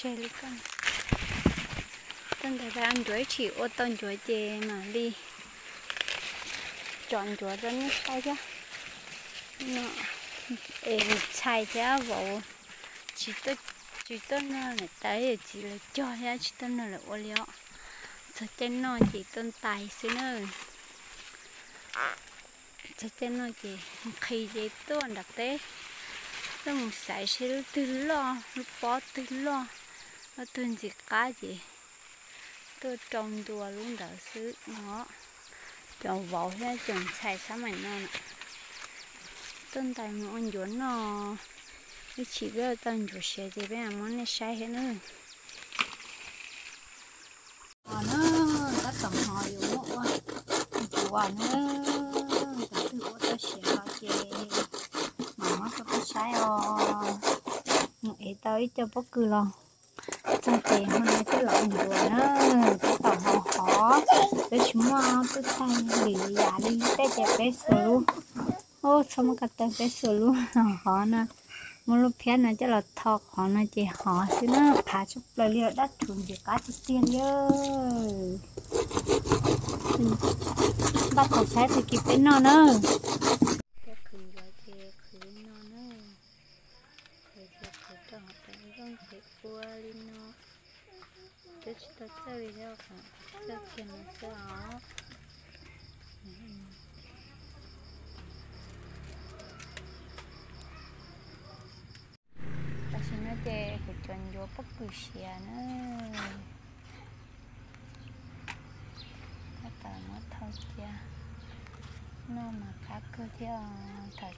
Tseg li koj. Tuaj ntais ncuav ib chim ua tau ncuav ces mam li tsom ncuav rau nej saib thiab. No es ntxhais thiab vauv tsis tuaj noj lawm, tais yawm txiv lawv cog thiab tsis tuaj noj lawm ua li os. Txog caij noj ces tuaj ntais xwb na. Txog caij noj ces nqhis ces tuaj nram teb, tuaj mus xaiv seb lub twg loj, lub pob twg loj, lub twg ntxim qab ces tuaj rau ntua lub ntawd xwb no. Cov vauv thiab cov ntxhais xab maim no na, tuaj ntais mus ua ncuav noj. Ib chim peb ua tau ncuav siav ces peb mam muab nej saib thiab na. Hos na, tab tom hos yuav muab ua ncuav na. Tus twg ua tau siav los ces mam muab rau peb saib os. Mus ev tau ib co pob kws los txog ces hmo no coj los ua ncuav na. Tab tom hos hov, peb tsis muaj peb thaij lwm yam li, peb ces peb xuas lub, txhob muab ko taw, peb xuas lub hov no, muab lub phiab no coj los tho qhov no ces hov xwb na, qhav tshaj plaws li, dab rhuv ntxim qab tiag tiag li. Npaj thaum saib tag kis peb noj na. Thiab qhwv ncuav ces qhwv li no na, qhwv ces qhwv rau hauv tas nkooj ces ua li no. Twb tsis tau txawj li thiab, txawj kiag no xwb os. Tam sim no ces kuv cov ncuav pob kws siav na, tab tom muab thau cia. Noj mas qab kawg thiab os, thaum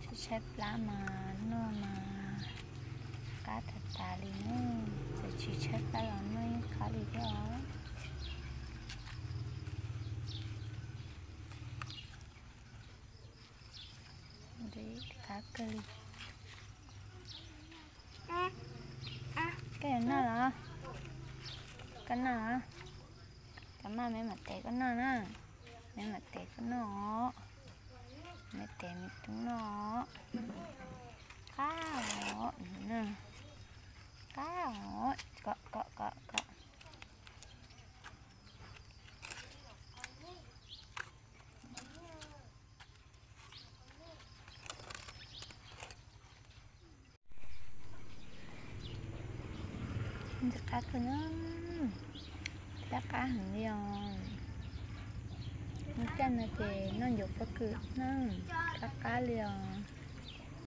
tshaib tshaib plab mas noj mas qab tas tas li na, txawm tsis tshaib plab los noj yeej qab li thiab os. Qab kawg li. Koj yuav noj los? Koj noj los? Koj maj me mam tev koj noj na. Me mam tev koj noj os. Me tev me tub noj os. Qab os, qab os, kom kom kom kom. Ntxim qab kawg na, thiab qab heev li os. Lub caij no ces noj ncuav pob kws na, qab qab li os.